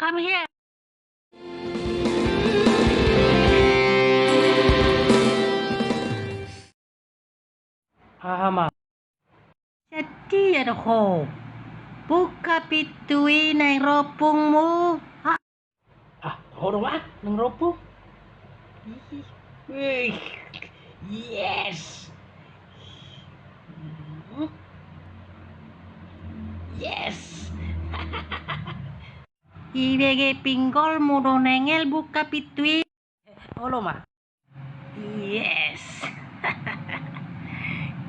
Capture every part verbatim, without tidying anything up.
Come here. Aha ma? Sadia do ho? Buka pintu i, naeng ro ompungmu. Ah, ho do ma naeng ro ompung? Wih, yes. Yes. Ibege pinggolmu do, Nengel, buka pintu i. Olo ma. Yes.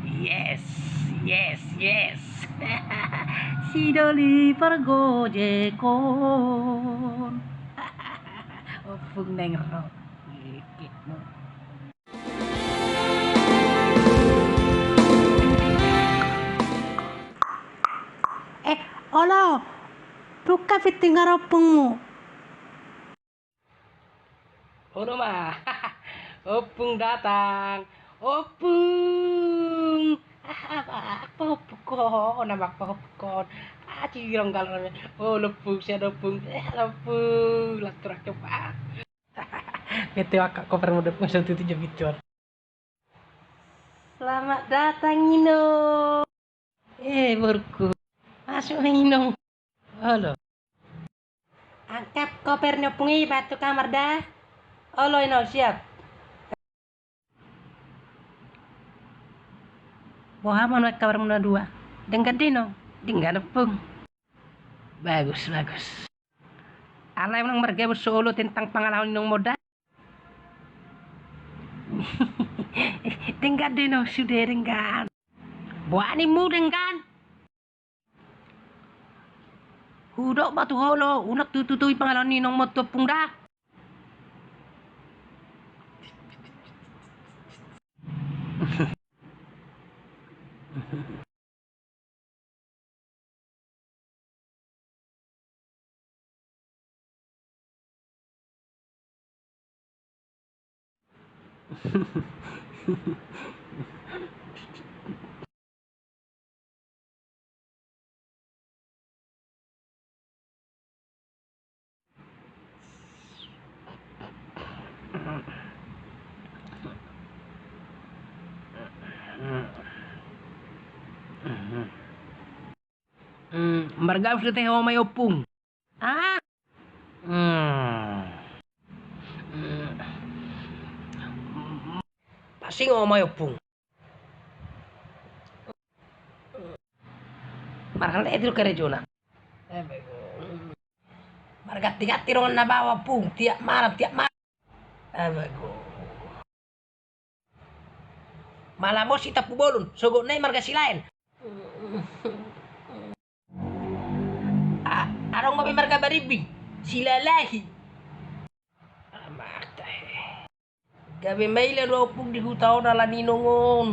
Yes, yes, yes. Sidoli pargojekon. Ompung naeng ro. Eh, olo. Buka pintu, naeng ro ompungmu. Olo ma. Ompung datang. Ompung. Ah, apa, apa ompung ko? Nama apa ompung ko? Ah, cirong galon. Oh, ompung, sian ompung. Eh, ompung. Lantur akep. Ah. Bete waka koper mode pun satu tujuh bituan. Selamat datang, Inong. Eh, borungku. Masuk ma, Inong. Olo. Angkat koper ni ompung i, baen tu kamar da. Olo, Inong, siap. Boha ma nuaeng kabarmu na dua? Denggan do, Inong? Denggan, ompung. Bagus, bagus. Alai unang margabus so olo tentang pangalaho ni inongmon da. Denggan do, Inong, sude denggan. Boha nimmu denggan? Hudok ma tu ho olo, unang tututui pangalaho ni inongmon tu ompung da. Hmm, margabus do tahe, ho ma i, ompung. Ah. Hmm. Pasingot, ho ma i, ompung. Marhallet do karejona. Marganti-ganti dongan na baoa, ompung, tiap malam, tiap malam. Abago. Malam on si Tampubolon, sogot nai marga Silaen. A-, adong ma be marga Barimbing, Silalahi. Amak tahe. Gabe maila do au, ompung, di huta on ala ni inong on.